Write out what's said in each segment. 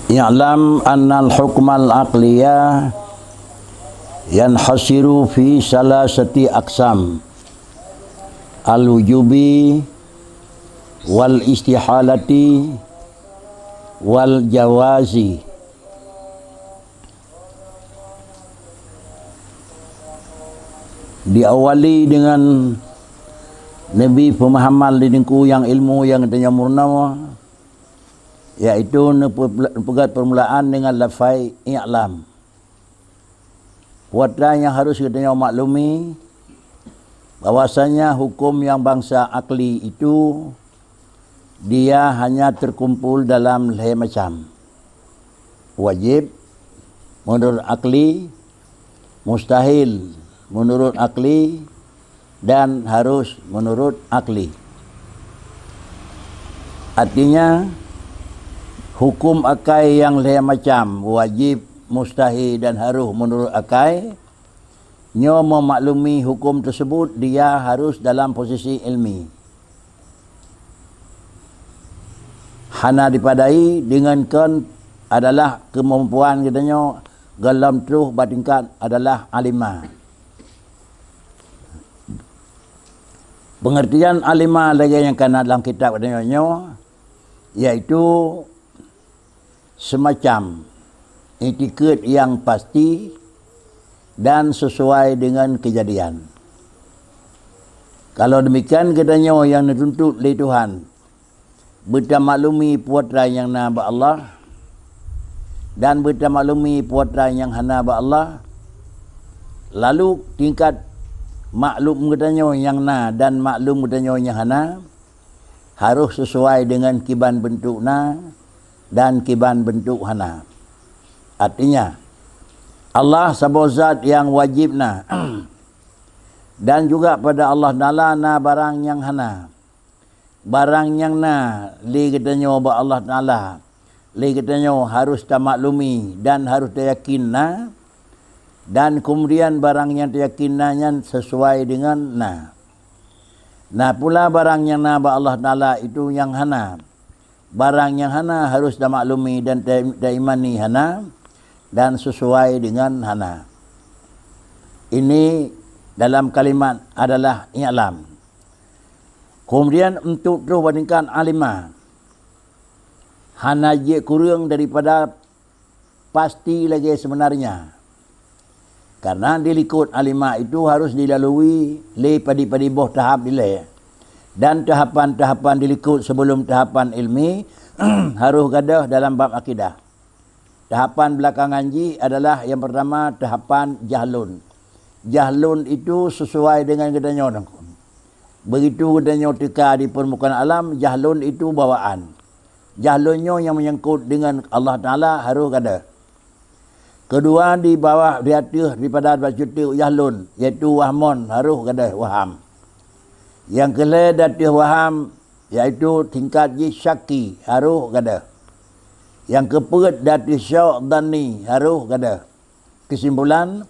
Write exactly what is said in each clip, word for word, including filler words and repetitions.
I'lam annal hukmal aqliya yanhasiru fi salasati aqsam, al-wujubi, wal istihalati, wal jawazi. Diawali dengan neubi peumahaman lé Teungku nyang ilmu nyang geutanyoe meurunoe, yaitu neupeugét peumulaan dengan lafai i'lam. Peue nyang harus geutanyoe maklumi, bahwasanya hukum nyang bansa akli itu dia hanya terkumpul dalam lhée macam: wajib, menurut akli, mustahil, menurut akli, dan harus, menurut akli. Artinya, hukum akai nyang lhée macam, wajib, mustahil, dan harus, menurut akai, nyoe meumaklumi hukum tersebut dia harus dalam posisi ilmi. Hana dipadai deungon kon adalah keumampuan geutanyoe gohlom troh bak tingkat adalah alimah. Pengertian alimah lagée nyang kana lam kitab geutanyoe nyoe, yaitu semacam itikeuet nyang pasti dan sesuai dengan kejadian. Kalau demikian, geutanyoe nyang neutuntut lé Tuhan beutamaklumi peue nyang na bak Allah dan beutamaklumi peue nyang hana bak Allah, lalu tingkat maklum geutanyoe nyang na dan maklum geutanyoe nyang hana, harus sesuai dengan kiban beuntuk na dan kiban beuntuk hana. Artinya, Allah saboh zat nyang wajib na, dan juga pada Allah Taala na barang nyang hana. Barang nyang na lé geutanyoe bak Allah Taala, lé geutanyoe harus tamaklumi dan harus tayakin na, dan keumudian barang nyang tayakin na nyan sesuai dengan na. Na pula barang nyang na bak Allah Taala itu nyang hana. Barang nyang hana harus tamaklumi dan ta-, taimani hana dan sesuai dengan hana. Ini dalam kalimat adalah i'lam. Keumudian untuk troh bak tingkat alimah, hana jeuet kureueng daripada pasti lagée sebenarnya. Karena di likot alimah itu harus dilalui lé padub-padub boh tahap dilée. Dan tahapan-tahapan di likot sebelum tahapan ilmi harus gadôh dalam bab akidah. Tahapan belakangan jih adalah yang pertama tahapan jahlun. Jahlun itu sesuai dengan geutanyoe nangkon. Begitu geutanyoe teuka di permukaan alam, jahlun itu bawaan. Jahlun nyoe nyang menyangkut dengan Allah Taala harus gadôh. Keudua, di bawah, di ateueh daripada bacut jahlun, yaitu wahmon, harus gadôh waham. Nyang keulhée di ateueh waham, yaitu tingkat jih syaki, harus gadôh. Nyang keupeuet di ateueh syok dhanni, harus gadôh. Keusimpulan,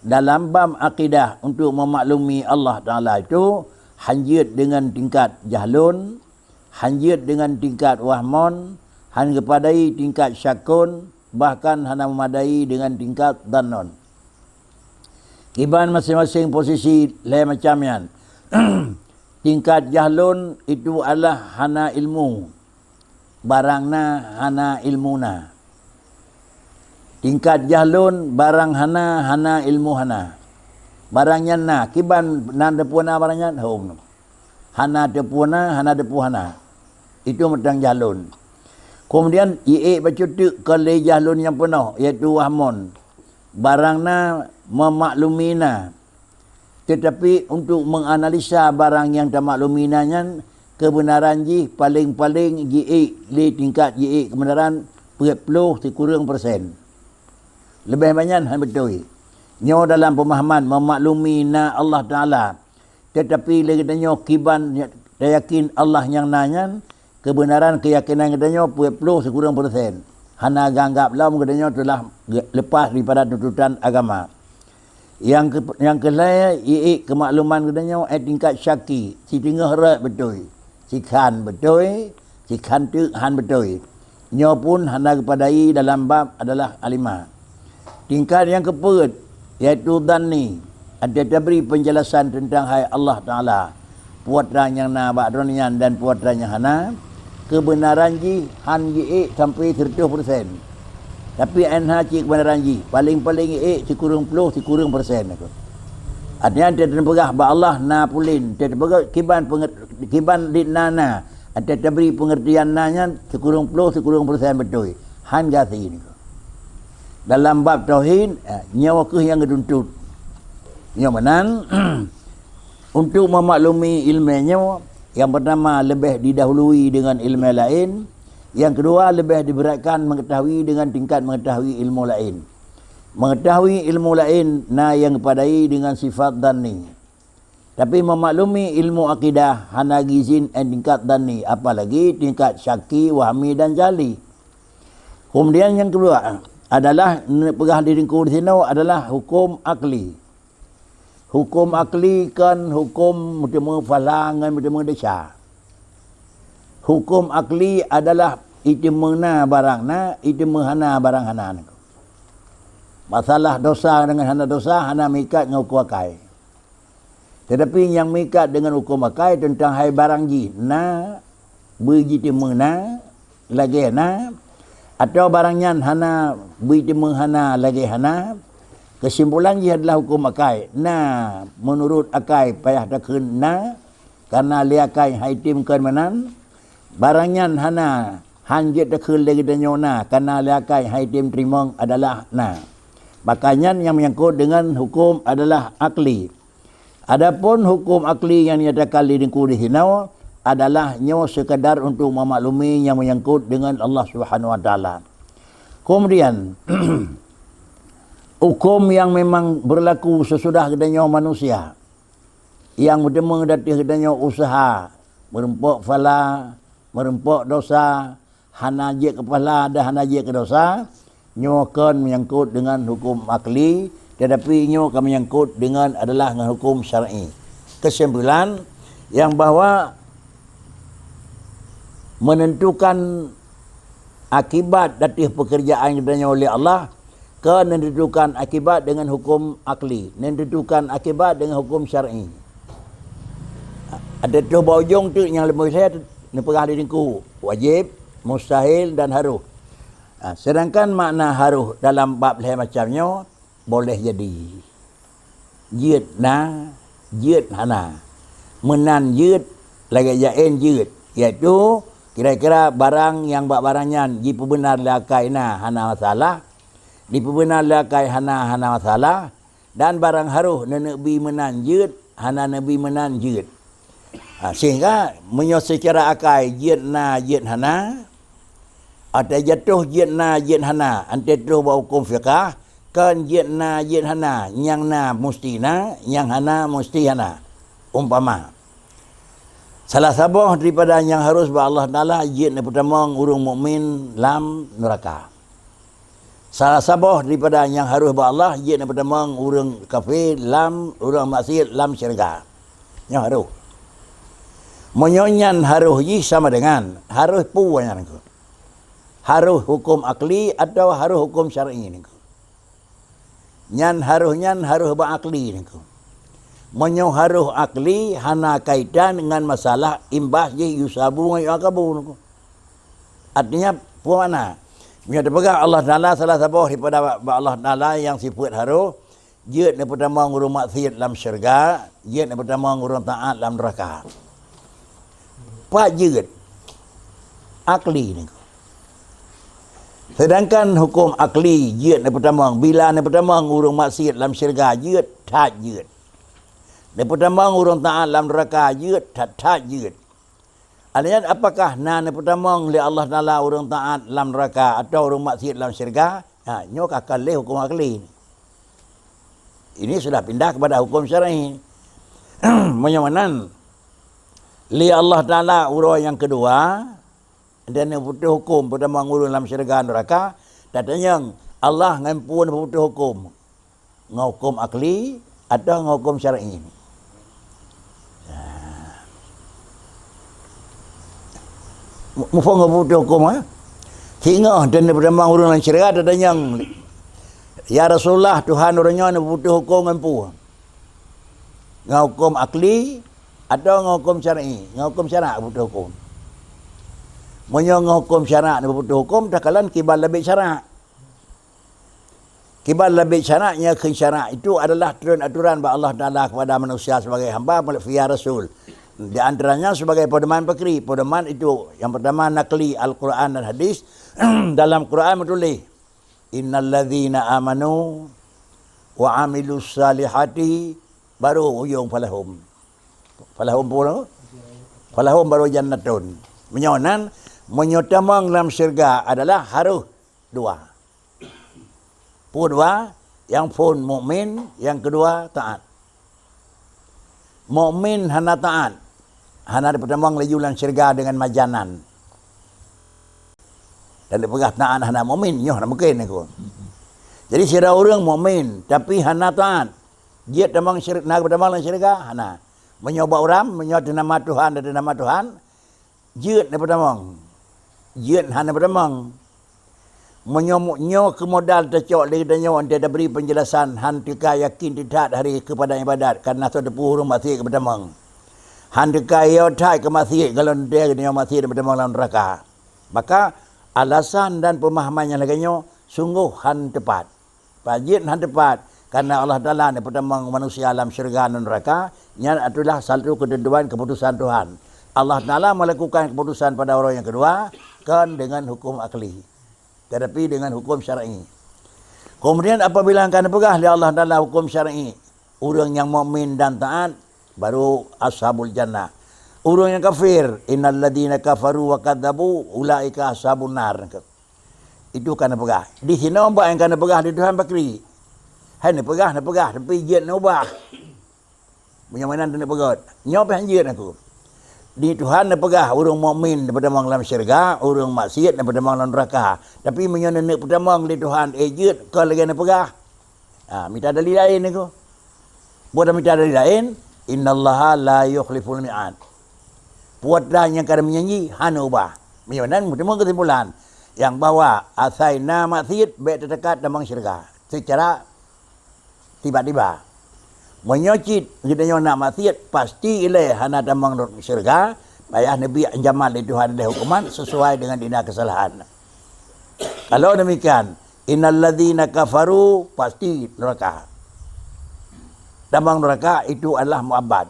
dalam bab akidah untuk meumaklumi Allah Taala itu hanjeuet deungon tingkat jahlon, hanjeuet deungon tingkat wahmon, han geupadai tingkat syakon, bahkan hana meumadai deungon tingkat dhannon. Kiban maséng-maséng posisi lhée macam nyan. Tingkat jahlon itu adalah hana ilmu. Barang na hana ilmu na. Tingkat jahlon, barang hana, hana ilmu hana. Barang nyan na, kiban nan teupeue na barang nyan, hom. Hana teupeue na, hana teupeue hana. Itu meuteung jahlon. Keumudian, iék bacut teuk kon lé jahlon nyang peunoh, yaitu wahmon. Barang na meumaklumi na. Teutapi, untuk menganalisa barang nyang tamaklumi na nyan, keubeunaran jih paleng-paleng jiék lé tingkat jiék keubeunaran peuet ploh sikureueng persen. Leubeh banyak han beutôi. Nyoe dalam peumahaman meumaklumi na Allah Taala, teutapi lé geutanyoe kiban tayakin Allah nyang na nyan, keubeunaran keuyakinan geutanyoe peuet ploh sikureueng persen. Hana geuanggab lom geutanyoe teulah ge-, leupah daripada tuntutan agama. Nyang keu-, nyang keulhée, iék keumakluman geutanyoe, eh, tingkat syaki, siteungoh rot beutôi, sikhan beutôi, sikhan teuk han beutôi. Nyoe pun hana geupadai dalam bab adalah alima. Tingkat nyang keupeuet, yaitu dhanni, ata tabri penjelasan tentang hai Allah Taala. Puatra nyang na bak droe nyan dan puatra nyang hana, keubeunaran jih han jiék sampai seratus persen. Tapi N H cit keubeunaran jih, paléng-paléng ék sikureueng ploh sikureueng persen. Artinya, teupeugah bak Allah na pulen, teupeugah kiban peungeut-, kiban dit na na, ata tabri pengertian na nyan sikureueng ploh sikureueng persen beutôi. Han gasi niko. Dalam bab tauhid, eh, nyoe kheueh nyang geutuntut. Nyoe meunan, untuk memaklumi ilmu nyoe, yang pertama leubeh didahului dengan ilmu lain, yang kedua leubeh diberatkan mengetahui dengan tingkat mengetahui ilmu lain. Mengetahui ilmu lain na yang geupadai dengan sifat dhanni. Tapi memaklumi ilmu akidah hana gizin eh tingkat dhanni, apalagi tingkat syaki, wahmi dan jali. Kemudian yang kedua adalah neupeugah di dengku di sinoe adalah hukum akli. Hukum akli kan hukum meuteumé phala ngon meuteumé desya. Hukum akli adalah iteumé na barang na, iteumé hana barang hana. Masalah dosa dengan hana dosa hana meuikat ngon hukum akai. Tetapi nyang meuikat dengan hukum akai teuntang hai barang jih na, beujiteumé na, lagée na, atawa barang nyan hana, beujiteumé hana, lagée hana, keusimpulan jih adalah hukum akai. Na, meunurot akai payah takheun na, kareuna lé akai han item kon meunan, barang nyan hana, han jeuet takheun lé geutanyoe na, kareuna lé akai han item teurimong adalah na. Maka nyan nyang menyangkut dengan hukum adalah akli. Adapun hukum akli nyang dinyatakan lé dengku di sinoe adalah nyoe sekadar untuk memaklumi nyang menyangkut dengan Allah Subhanahu Wa Taala. Kemudian, hukum yang memang berlaku sesudah geutanyoe manusia, yang meuteumé di ateueh geutanyoe useuha, meurumpok phala, meurumpok dosa, hana jeuet keu phala dan hana jeuet keu dosa, nyoe kon menyangkut dengan hukum akli, tetapi nyoe ka menyangkut dengan adalah ngon hukum syar'i. Kesimpulan, yang bahwa menentukan akibat di ateueh pekerjaan geutanyoe lé Allah, kon neutentukan akibat dengan hukum akli, neutentukan akibat dengan hukum syar'i. Ada tuh bak ujong tu nyang leumoh saya neupeugah di dengku, wajib, mustahil dan harus. Ha, sedangkan makna harus dalam bab lhée macam nyoe, boleh jadi jeuet na, jeuet hana. Meunan jeuet, lagée jaén jeuet, yaitu kira-kira barang nyang bak barang nyan jipeubeuna lé akai na hana masalah, dipeubeuna lé akai hana, hana masalah, dan barang harôh neuneuk bi meunan jeuet, hana neubi meunan jeuet. Ha, sehingga meunyoe seucara akai jeuet na, jeuet hana, ateueh jatoh jeuet na, jeuet hana, anté troh bak huköm fiqah, kon jeuet na, jeuet hana, nyang na musti na, nyang hana musti hana. Umpama, salah saboh daripada nyang harôh bak Allah Taala jeuet neupeutamong ureuëng mukmin lam neuraka. Salah saboh daripada nyang harôh bak Allah jeuet neupeutamong ureuëng kafé lam, ureuëng maksiet lam syeuruga. Nyoe harôh. Meunyoe nyan harôh jih sama dengan, harôh peue nyan keuh? Harôh huköm akli atawa harôh huköm syar'i nyan keuh? Nyan harôh, nyan harôh bak akli nyan keuh. Meunyoe harôh akli hana kaitan ngon masalah imbas jih yusabu ngon yuakabu nyan keuh. Artinya, peue makna? Meunyoe teupeugah Allah Taala salah saboh daripada bak Allah Taala nyang sifeuet harôh, jeuet neupeutamong ureuëng maksiet lam syeuruga, jeuet neupeutamong ureuëng taát lam neuraka. Pat jeuet? Akli nyan keuh. Sedangkan huköm akli jeuet neupeutamong, bila neupeutamong ureuëng maksiet lam syeuruga jeuet, that jeuet. Neupeutamong ureuëng taát lam neuraka jeuet, that-that jeuet. Artinya, apakah na neupeutamong lé Allah Taala ureuëng taát lam neuraka atawa ureuëng maksiet lam syeuruga? Ha, nyoe ka kon lé huköm akli. Ini sudah pindah kepada huköm syar'i. Meunyoe meunan, lé Allah Taala uroe nyang keudua, dan neupeutoh huköm peutamong ureuëng lam syeuruga neuraka, tatanyong, Allah ngon peue neupeutoh huköm? Ngon huköm akli atawa ngon huköm syar'i? Mu-, muphom ngon peue huköm, eh? Singoh dan peutamong ureuëng lam syeuruga tatanyong, "Ya Rasulullah, Tuhan ureuëng nyoe neupeubuet huköm ngon peue? Ngon huköm akli atau ngon huköm syar'i?" "Ngon huköm syarak neupeubuet huköm." "Meunyoe ngon huköm syarak neupeubuet huköm, takalon kiban labit syarak." Kiban labit syarak, nyang kheun syarak itu adalah turun aturan bak Allah Taala kepada manusia sebagai hamba, via Rasul. Di antaranya sebagai pedoman pakri. Pedoman itu yang pertama nakli Al-Quran dan hadis. Dalam Quran meutuléh, "Innalladzina amanu wa amilus salihati," baru ujong falahum. Falahum pula. Falahum baru jannatun. Meunyoe nan, meunyoe tamong lam syeuruga adalah harus dua. Peue dua? Nyang phôn mukmin, nyang keudua taat. Mukmin hana taat, hana dipeutamong laju lam syeuruga deungon majanan. Dan dipeugah taat hana mukmin, nyoe hana mungken aku. Jadi sidroe ureuëng mukmin tapi hana taat, jeuet tamong syeur-, na geutamong lam syeuruga? Hana. Meunyoe bak uram, meunyoe teuh nama Tuhan dan teuh nama Tuhan, jeuet neupeutamong. Jeuet hana peutamong. Meunyoe mu-, nyoe keu modal tacok lé geutanyoe, 'oh tabri peunjelasan, han teuka yakin teutat hari keupada ibadat, karena soe teupeu ureuëng maksiet geupeutamong. Han teuka yo that keu maksiet, galon teuntée geutanyoe maksiet dan peutamong lam neuraka. Maka alasan dan peumahaman nyang lagée nyoe sunggoh han teupat. Pajan han teupat, karena Allah Taala neupeutamong manusia lam syeuruga dan neuraka, nyan adalah satu keuteuntuan keuputusan Tuhan. Allah Taala melakukan keuputusan pada ureuëng nyang keudua kon deungon huköm akli, tetapi deungon huköm syar'i. Kemudian apabila ka neupeugah lé Allah Taala huköm syar'i, ureuëng nyang mukmin dan taat baru ashabul jannah. Ureuëng nyang kafir, "Innalladzina kafaru wa kadzabu ulaika ashabun nar." Itu ka neupeugah. Di sinoe bak nyang ka neupeugah di Tuhan pakri. Hai neupeugah, neupeugah, tapi jeuet neubah. Meunyoe meunan teuneuk peugét. Nyoe pih jeuet aku. Di Tuhan neupeugah ureuëng mukmin neupeutamong lam syeuruga, ureuëng maksiet neupeutamong lam neuraka. Tapi meunyoe neuneuk peutamong lé Tuhan, eh, jeuet kon lagée neupeugah. Ha, mita dalil laén aku. Buet mita dalil laén, "Innallaha la yukhliful mi'ad." Buet nyang ka meujanji hana ubah. Meunyoe nan meuteumé keusimpulan nyang bahwa asai na maksiet bék teudekat tamong syeuruga. Seucara tiba-tiba. Meunyoe cit geutanyoe na maksiet, pasti ilée hana tamong syeuruga, payah neubiet ancaman lé Tuhan lé hukuman sesuai dengan dina kesalahan. Kalau demikian, innalladzina kafaru pasti neraka. Tamong neraka itu adalah muabbad.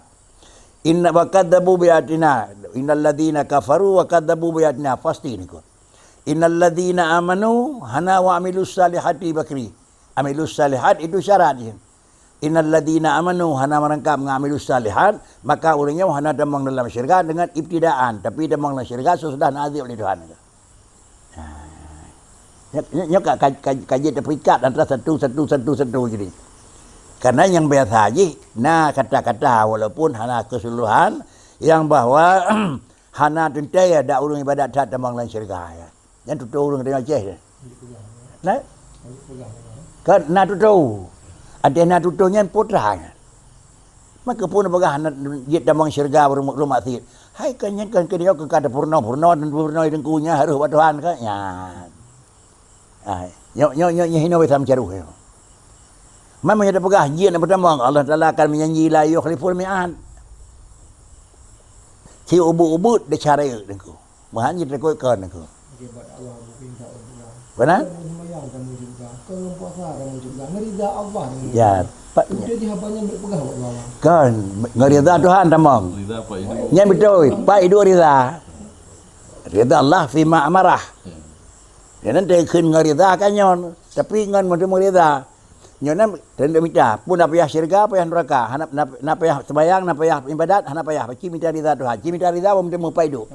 Inna wa kadzabu biayatina, innalladzina kafaru wa kadzabu biayatina, pasti nikot. Innalladzina amanu hana wa amilus salihati bakri. Amilus salihat itu syarat je. Innalladzina amanu hana meurangkap ngon amilus salihat, maka ureuëng nyoe hana tamong dalam syeuruga dengan ibtidaan, tapi tamong dalam syeuruga sesudah na azab lé Tuhan. Ha. Nyoe, nyoe, nyoe ka, ka, ka, ka jeuet teupeurikat antara satu, satu, satu, satu jadi. Karena nyang biasa jih na kata-kata walaupun hana keseluruhan yang bahwa hana teuntée dak ureuëng ibadat that tamong lam syeuruga, ya. Nyan tutoe ureuëng teuntée Aceh. Nah? Kan na tutoe. Ada na tutoe nyan putra nyan. Maka pun peugah na jeuet tamong syeuruga ureuëng maksiet. Hai kan nyan kan keu ka purno-purno dan purno deungku nyan harôh bak Tuhan kan. Nyan. Hai, nyoe, nyoe, nyoe, nyoe hinoe bisa meucaruh nyoe. Man meunyoe tapeugah jeuet na peutamong, Allah Taala akan meujanji la yukhliful mi'ad. Si ubeuet-ubeuet deucara deungku. Meuhan jeuet takot kon deungku. Beuna? Ya, Pak. Kon, ngon ridha Tuhan tamong. Nyan beutôi, Pak Iduek ridha. Ridha Allah fima amarah. Nyan teukeun ngon ridha kan nyoe, tapi ngon meuteumé ridha. Nyoe nan teuntée mita, pun na payah syeuruga, payah neuraka, hana, na, na payah seumayang, na payah ibadat, hana payah. Ci mita ridha Tuhan, ci mita ridha bak meuteumé Pak Iduek.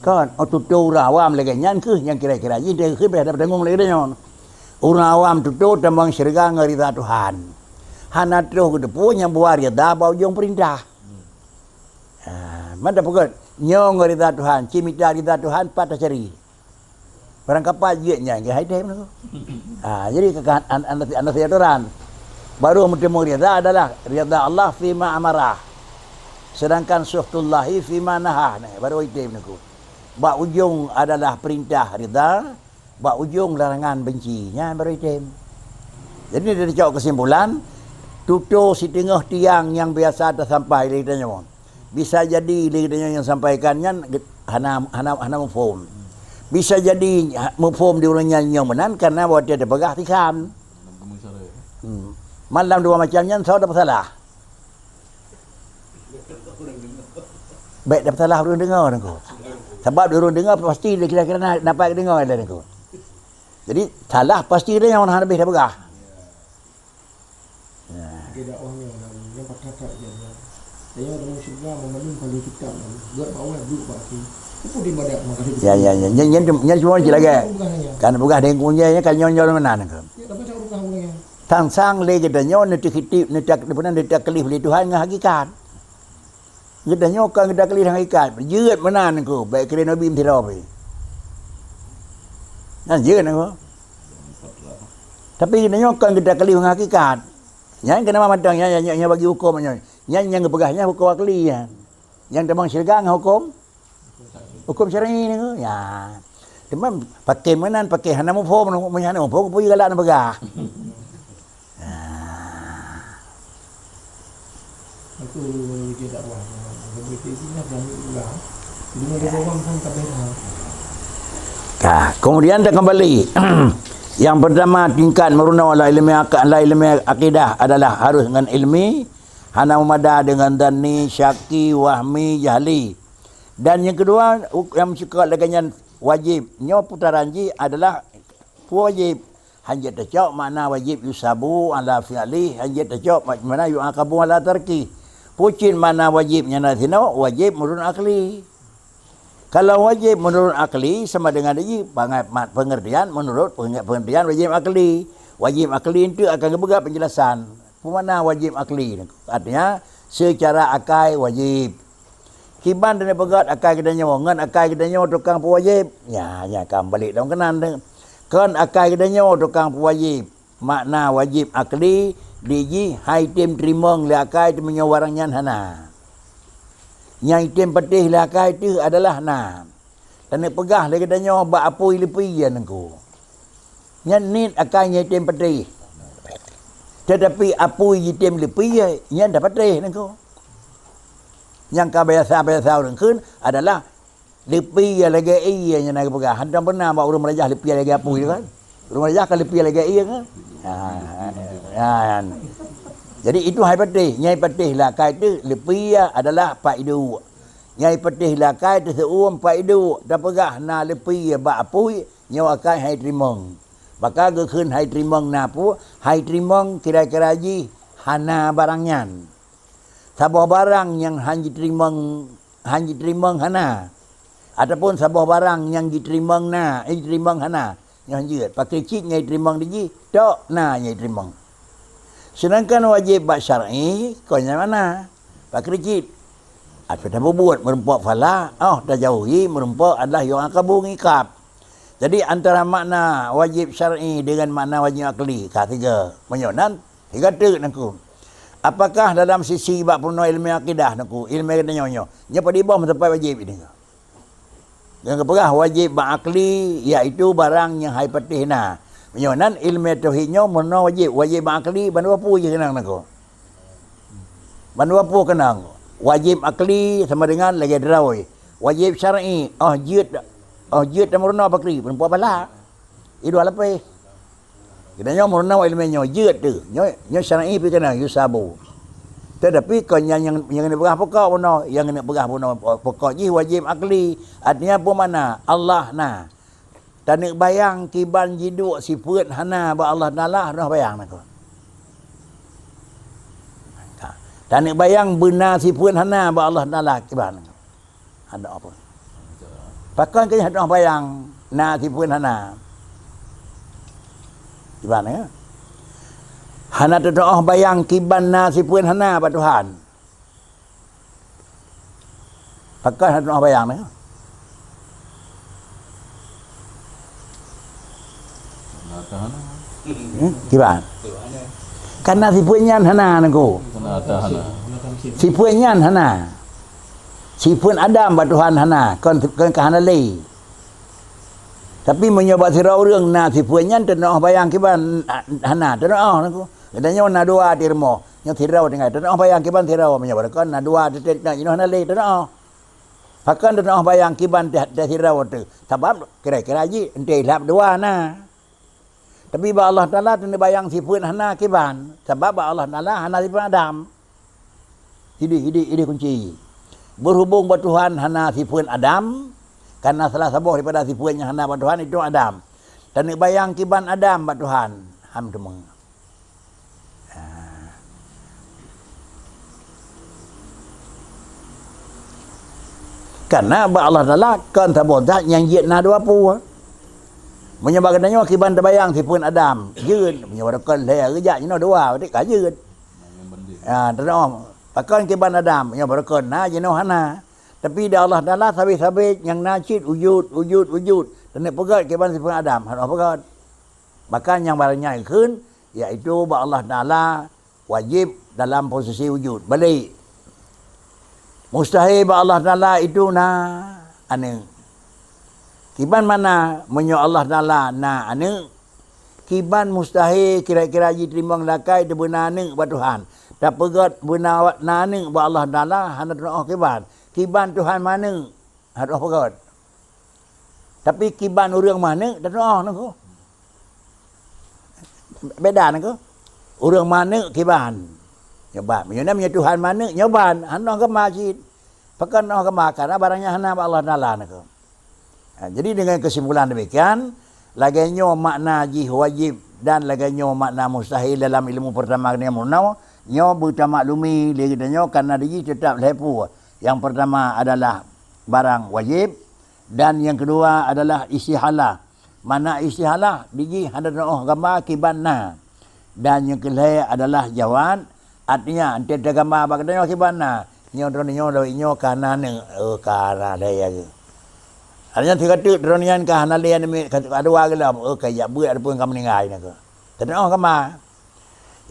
Kan, oh, tutoe ureuëng awam lagée nyan kheueh nyang kira-kira jih teukeun payah tapeutanggung lagée nyoe. Ureuëng awam tutoe tamong syeuruga ngon ridha Tuhan. Hana troh geuteupeue nyang buah ridha bak ujong peurintah. Ha, mantap peugét. Nyoe ngon ridha Tuhan, ci mita ridha Tuhan pat tacari. Barang kapai jeuet nyan, hai deh. Ha, jadi ka, ka, an, an, an, an, aturan. Baru meuteumé ridha adalah ridha Allah fima amarah. Sedangkan sukhtullahi fima nahah. Nah, baru item niku. Bak ujong adalah peurintah rida, bak ujong larangan benci. Nyan baru item. Jadi, dari cok kesimpulan, tutoe siteungoh tiang nyang biasa tasampai lé geutanyoe. Bisa jadi lé geutanyoe nyang sampaikan nyan ge-, hana, hana, hana muphom. Bisa jadi ha-, muphom di ureuëng nyan nyang meunan karena watée tapeugah tikan. Hmm. Malam dua macam nyan, soe tapeusalah? Baik tapeusalah ureuëng deungoe nangku. Sabab ureuëng deungoe pasti kira-kira na-, dapat deungoe lé nangku. Jadi, salah pasti dia nyang hana habéh tapeugah. Ya. Dia dakwah nyoe, nyang patah tak jadi. Saya ada musibah memalum kali kitab. Buat bawah duduk bak akhir. Itu di badak maka dia Ya, ya, ya. Nyan, nyan, nyan semua cit lagée. Bukan hanya. Kan peugah dengan kunci nya kan nyol-nyol meunan nangku. Ya, tapi tak bukan orangnya. Sang-sang lé geutanyoe neuteukhitib, neutak-, neutak-, neutaklif lé Tuhan ngon hakikat. Geutanyoe kon geutak lé hakikat. Jeuet meunan nangku, baik keu Nabi Musa pih. Nyan jeuet nangku. Tapi geutanyoe kon geutak lé ngon hakikat. Nyan keuneuk mantong nyan, nyan, nyan bagi huköm nyan. Nyan nyang geupeugah nyan huköm akli nyan. Nyang teuma syeuruga ngon huköm Huköm syar'i ni, ya. Teuma pakai meunan, pakai hana muphom, meunyo hana muphom, peue galak neupeugah. Ah. Aku dia dakwah, dia berkeinginan dan juga dengan dia orang pun tak beda. Ka, kemudian dah kembali. Yang pertama, tingkat meurunoe lam ilmu ak-, lam ilmu akidah adalah harus ngon ilmi, hana meumada dengan dhanni, syaki, wahmi, jahli. Dan nyang keudua, uk-, nyang meusikot lagée nyan wajéb. Nyoe putaran jih adalah peue wajéb. Hanjeuet tacok makna wajéb yusabu ala fi'li, hanjeuet tacok ma-, makna yu'aqabu ala tarki. Peue cit makna wajéb nyan na sinoe, wajéb meunurot akli. Kalau wajéb meunurot akli, sama dengan jih bangai mat-, pengertian meunurot penge-, pengertian wajéb akli. Wajéb akli enteuk akan geupeugah penjelasan. Peue makna wajéb akli? Artinya, seucara akai wajéb. Kiban taneuk peugét akai geutanyoe, ngon akai geutanyoe tukang peuwajéb. Nya, nya ka meubalek lom keunan teuh. Kon akai geutanyoe tukang peuwajéb. Makna wajéb akli, di jih hai tem teurimong lé akai teuh meunyoe barang nyan hana. Nyang item patéh lé akai teuh adalah na. Taneuk peugah lé geutanyoe bak apui leupie nyan nangku. Nyan niet akai nyang item patéh. Tetapi apui jitem leupie nyan tapatéh nangku. Nyang ka biasa-biasa ureuëng kheun adalah leupie lagée ié nyang na geupeugah. Hantom pernah bak ureuëng meurajah leupie lagée apui tu kan? Ureuëng meurajah kan leupie lagée ié kan? Ha, ha, ha. Jadi itu hai patéh, nyai patéh lé akai teuh leupie adalah paiduek. Nyai patéh lé akai teuh seuuem paiduek, tapeugah na leupie bak apui, nyoe akai hai teurimong. Maka geukheun hai teurimong na peue? Hai teurimong kira-kira jih hana barang nyan. Saboh barang nyang han jiteurimong, han jiteurimong hana. Ataupun saboh barang nyang jiteurimong na, eh, jiteurimong hana. Nyoe han jeuet. Pakri cit nyang jiteurimong di jih, tok na nyang jiteurimong. Sedangkan wajéb bak syar'i, kon nyan mana? Pakri cit. Atau tapubuet meurumpok fala, oh, tajauhi meurumpok adalah yu'aqabu ngiqab. Jadi, antara makna wajéb syar'i dengan makna wajéb akli, ka tiga. Meunyoe nan, tiga teuk nangku. Apakah dalam sisi bak peurunoe ilmu akidah nangku, ilmu geutanyoe nyoe, nyoe padum boh meuteumpat wajéb ini? Nyang geupeugah wajéb bak akli, yaitu barang nyang hai patéh na. Meunyoe nan ilmu tauhid nyoe meurunoe wajéb, wajéb bak akli, bandua peue jih keunong nangku. Bandua peue keunong. Wajéb akli sama dengan lagée droe. Wajéb syar'i, oh jeuet, oh jeuet tameurunoe pakri, meurumpok fala. Idua lapéh. Geutanyoe meurunoe ilmu nyoe jeuet teuh. Nyoe, nyoe syar'i pih keunong yusabu. Tetapi kon nyang, nyang, nyang keuneuk peugah pokok bunoe, nyang keuneuk peugah bunoe pokok jih wajéb akli. Artinya peue makna? Allah na. Taneuk bayang kiban jiduek sifeuet hana bak Allah Taala, roh bayang nangku. Taneuk bayang beuna sifeuet hana bak Allah Taala kiban. Hana apa. Pakon keu hana bayang na sifeuet hana. Kiban ya. Hana teutoh bayang kiban na sifeuet hana bak Tuhan. Pakon hana teungoh bayang nyoe? Hana tahan. Hmm, kiban? Karena sifeuet nyan hana nangku. Hana tahan. Sifeuet nyan hana. Sifeuet Adam bak Tuhan hana, kon, kon ka hana lé. Tapi meunyoe bak sidroe ureuëng na sifeuet nyan, teunoh bayang kiban hana, teunoh nangku. Geutanyoe na dua di rumoh, nyoe sidroe tinggai, teunoh bayang kiban sidroe, meunyoe bak kon na dua teutet na jinoe hana lé, teunoh. Pakon teunoh bayang kiban teuh, teuh sidroe teuh? Sabab kira-kira jih enteuk lhab dua na. Tapi bak Allah Taala teuneuk bayang sifeuet hana kiban, sabab bak Allah Taala hana sifeuet Adam. Idéh, idéh, idéh kunci. Berhubung bak Tuhan hana sifeuet Adam, karena salah saboh daripada sifeuet nyang hana bak Tuhan itu Adam. Teuneuk bayang kiban Adam bak Tuhan, ham teuma. Ha. Karena bak Allah Taala kon saboh zat nyang jeuet na dua pue. Meunyoe bak geutanyoe kiban teubayang sifeuet Adam, jeuet. Meunyoe bak kon lhée geujak jinoe dua, berarti ka jeuet. Ha, teunoh. Pakon kiban Adam, meunyoe bak kon na jinoe hana. Tapi di Allah Taala sabe-sabe nyang na cit wujud, wujud, wujud. Teuneuk peugét kiban sifeuet Adam, hana peugét. Maka nyang barang nyan kheun, yaitu bak Allah Taala wajib dalam posisi wujud. Balik. Mustahil bak Allah Taala itu na aneuëk. Kiban mana meunyoe Allah Taala na aneuëk? Kiban mustahil kira-kira jiteurimong lakée teubeuna aneuëk bak Tuhan. Tapeugét beuna na aneuëk bak Allah Taala hana teunoh kiban. Kiban Tuhan maneuëk hana teunoh peugét. Tapi kiban ureuëng maneuëk teunoh nangku. Beda nangku. Ureuëng maneuëk kiban. Nyoe ban. Meunyoe na meunyoe Tuhan maneuëk nyoe ban, hana gama cit. Pakon hana gama, karena barang nyan hana bak Allah Taala nangku. Ha, jadi dengan kesimpulan demikian, lagée nyoe makna jih wajib dan lagée nyoe makna mustahil dalam ilmu pertama nyoe meunoe, nyoe beutamaklumi lé geutanyoe karena di jih tetap lhée pue. Yang pertama adalah barang wajib dan yang kedua adalah istihalah. Makna istihalah di jih hana teunoh gama kiban na. Dan nyang keulhée adalah jawaz, artinya, enteuk teugambar bak geutanyoe kiban na, nyoe droeneuh nyoe lawét nyoe ka na aneuëk, oh, ka na lhée ya geuh. Artinya, sigoe teuk droeneuh nyan ka hana lé aneuëk, ka dua gohlom, oh, ka jak beuet ataupun ka meuninggai na keuh. Teunoh gama.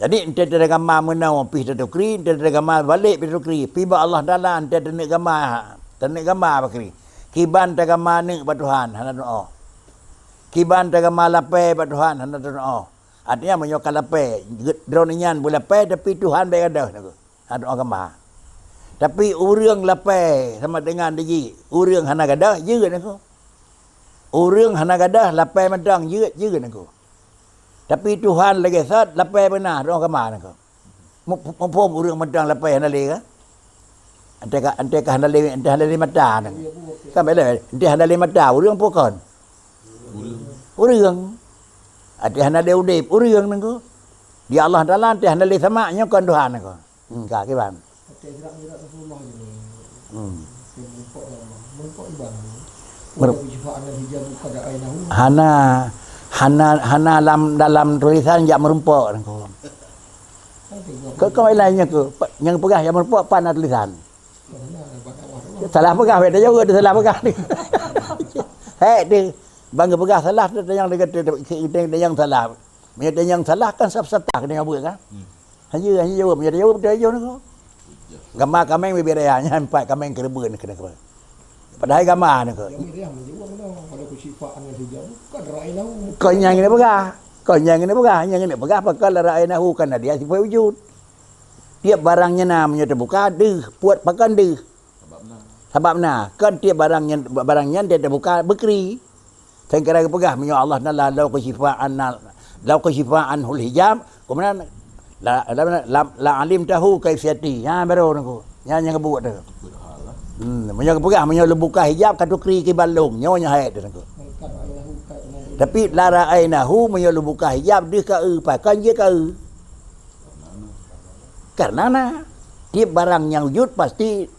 Jadi, enteuk teugambar meunoe pih teutukri, enteuk teugambar balek pih teutukri. Pih bak Allah Taala enteuk teuneuk gama, teuneuk gama bakri. Kiban teugambar aneuëk bak Tuhan, hana teunoh. Kiban teugambar lapée bak Tuhan, hana teunoh. Artinya, meunyoe ka lapée, droeneuh nyan beulapée, tapi Tuhan bék gadôh, nangku. Hana teunoh gama. Tapi ureuëng lapée sama dengan di jih, ureuëng hana gadôh, jeuet, nangku. Ureuëng hana gadôh, lapée mantong, jeuet, jeuet, nangku. Tapi Tuhan lagée sot, lapée beuna, teunoh gama, nangku. Mu-, mu-, muphom ureuëng mantong lapée hana lé ka? Enteuk ka, enteuk ka hana lé, enteuk hana lé mata nangku. Kan bela, enteuk hana lé mata, ureuëng peue kon? Ureuëng. Enteuk hana lé udeb, ureuëng nangku. Di Allah Taala enteuk hana lé samak, nyoe kon Tuhan nangku. Hmm, ka kiban. Hmm. Mer-, hana, hana, hana lam, dalam tulisan jak meurumpok nangku. Keu, keu laén nyoe keuh, pa-, nyang peugah nyang meurumpok pan na tulisan. Salah peugah, wéh, tanyong salah peugah. Hék deh, bang geupeugah salah tu, tanyong deungon tu, tu, tu, tu, tanyong salah. Meunyoe tanyong salah kan sab-sab tah keuneuk buet kan? Hmm. Hanya, hanya jaweueb, meunyoe tanyong beutôi jaweueb nangku. Gama kaméng bibit raya, nyan pat kaméng keureubeuen keuneuk. Padahai gama nangku. Kon nyang keuneuk peugah. Kon nyang keuneuk peugah, nyang keuneuk peugah pakon la ra'ainahu, karena dia sifat wujud. Tiep barang nyang na meunyoe teubuka deuh, puet pakon deuh. Sabab na. Sabab na, kon tiep barang nyan, barang nyan dia teubuka beukri. Sehingga geupeugah meunyoe Allah Taala lau kasyafan, lau kasyafan anhul hijab, keumudian la, la, la, la alimtahu kaifiyati. Nyan baru nangku. Nyan nyang geubuet tu. Hmm, meunyoe geupeugah meunyoe lôn buka hijab ka tukri kiban lôn, nyoe nyang hai tu nangku. Tapi la ra'ainahu meunyoe lôn buka hijab deuh ka eu, pakon jeuet ka eu. Karena na. Tiep barang nyang wujud pasti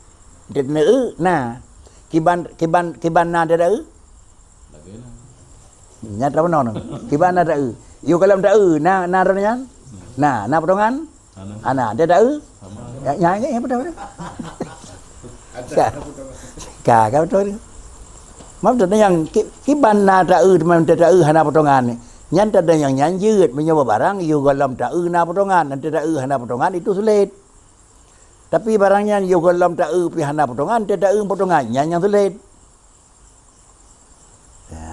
na. Kiban, kiban, kiban na teueu? Nyata bunoe. Kiban na teueu? Yôh gohlom teueu, na, na droeneuh nyan? Na, na potongan? Ana. Ana, teueu? Ya, ya, ya, betul, betul. Ka, ka, ka betul. Maksud nyang ki-, kiban na teueu, teuma teueu hana potongan. Nyan tanda nyang nyan jeuet, meunyoe barang, yôh gohlom teueu na potongan, na teueu hana potongan, itu sulet. Tapi barang nyan yoh gohlom taeu pih hana potongan, teu taeu potongan, nyan nyang sulet. Ya.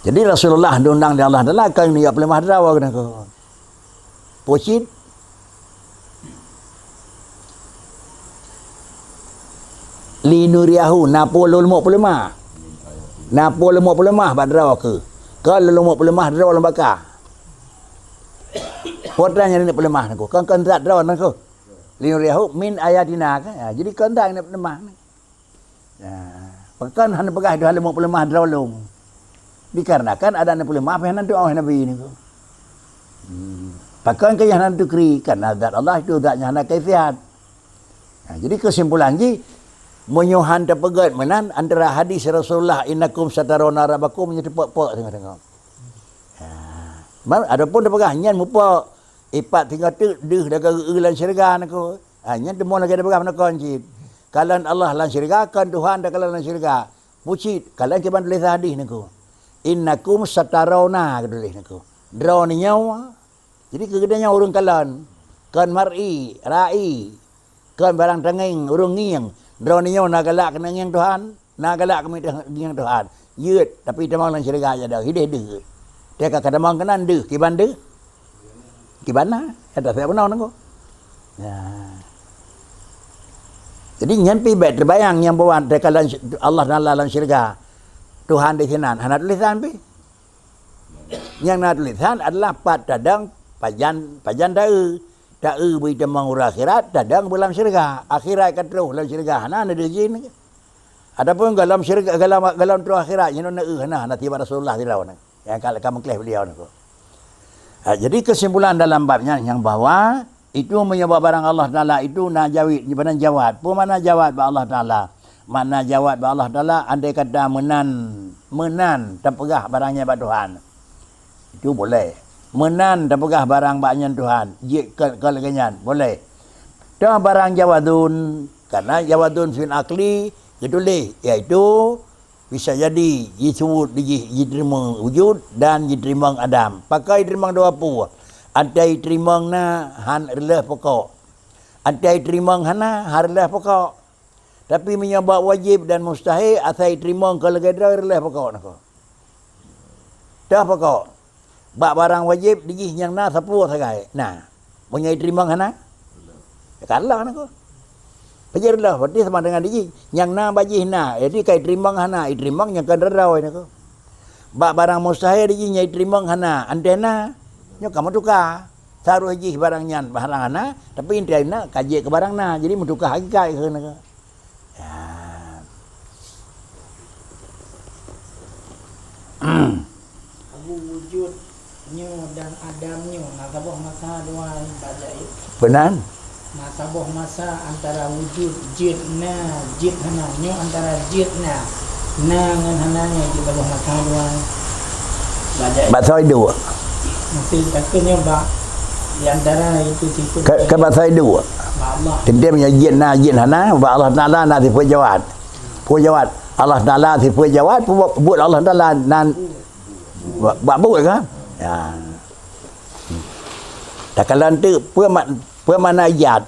Jadi Rasulullah diundang di Allah Taala kan nijak peuleumah droe keunan ko. Pucit. Linuriyahu, na po lôn leumok peuleumah. Na po lôn leumok peuleumah bak droe keuh. Kon lôn leumok peuleumah droe lôn baka. Potongan nyang peuleumah nangko. Kon, kon zat droe nangko. Linuriyahu min ayatina kan. Ha, jadi kon zat nyang peuleumah. Ya, pakon hana peugah Tuhan leumok peuleumah droe lôn. Dikarenakan adak na peuleumah pih hana tuoh Nabi niko. Hmm. Pakon keu hana tukri, karena zat Allah itu zat nyang hana kaifiat. Nah, jadi kesimpulan jih, meunyoe han teupeugét meunan antara hadis Rasulullah, "Innakum satarawna rabbakum," nyoe teupok-pok tengok-tengok. Ha. Mar-, adapun teupeugah nyan mupok, ipat singoh teuk deuh lagée geu-eu lam syeuruga nangko. Ha, nyan teuma lagée teupeugah meunakon cit. Kalon Allah lam syeuruga, kon Tuhan takalon lam syeuruga. Pucit, kalon kiban tulésan hadis nangko. "Innakum satarawna," geutuléh nangko. Droeneuh nyoe. Jadi keu geutanyoe ureuëng kalon, kon mar'i, ra'i, kon barang tangieng, ureuëng ngieng. Droeneuh nyoe na galak keuneuk ngieng Tuhan, na galak keuneuk ngieng Tuhan. Jeuet, tapi tamong lam syeuruga aja dah, hideh deuh. Teuka ka tamong keunan deuh, kiban deuh? Kiban na, kata saya benar nangko. Ya. Jadi nyan pi baik terbayang nyang buat teuka lam sy-, Allah Taala lam syeuruga. Tuhan di sinan, hana tulésan pi. Nyang na tulésan adalah pat tadong pajan, pajan taeu. Taeu beu itamong uroe akhirat, tadong beu lam syeuruga. Akhirat ka troh lam syeuruga, hana na deuh jih. Adapun gohlom syeuruga, gohlom, gohlom troh akhirat, nyan na eu hana, na tiba Rasulullah sidroe nyan. Nyang ka, ka meukleh beliau niko. Ha, jadi kesimpulan dalam bab nyan nyang bahwa itu meunyoe bak barang Allah Taala itu na jawab, di mana jawab? Peue makna jawab bak Allah Taala? Makna jawab bak Allah Taala andai kata meunan, meunan tapeugah barang nyan bak Tuhan. Itu boleh. Meunan tapeugah barang bak nyan Tuhan, jeuet keu, keu lagée nyan, boleh. Toh barang jawadun, karena jawadun fil akli geutuléh, yaitu bisa jadi jisebut dijih jiteurimong wujud dan jiteurimong adam. Pakon jiteurimong dua peue? Antai jiteurimong na han reuloh pokok. Antai jiteurimong hana han reuloh pokok. Tapi meunyoe bak wajib dan mustahil, asai jiteurimong keu lagée droe reuloh pokok nangko. Toh pokok. Bak barang wajib dijih nyang na sapeue sagai. Na. Meunyoe jiteurimong hana? Ya ka Allah nangko. Pajar Allah, berarti sama dengan dijih. Nyang na bak jih na. Jadi ka jiteurimong hana, jiteurimong nyang kon droe nangko. Bak barang mustahil dijih nyang jiteurimong hana, antai na. Nyoe ka meutuka. Seharusnya jih barang nyan barang hana, tapi antai na ka jeuet keu barang na. Jadi meutuka hakikat keu nangko. Ya. Abu wujud nyoe dan adam nyoe na saboh masa dua bajai. Benar. Na saboh masa antara wujud jeuet na, jeuet hana. Nyoe antara jeuet na, na ngon hana nyoe di saboh masa dua bajai. Masa hidup. Maksud aku nyoe bak di antara itu situ. Ke, ke masa hidup. Bak Allah. Teuntèe meunyoe jeuet na, jeuet hana, bak Allah Taala na sifeut jawad. Peue jawad? Allah Taala sifeut jawad, peue buet Allah Taala nan bak, bak buet kan? Ya. Takalon teuk peue mak-, peue makna ijad?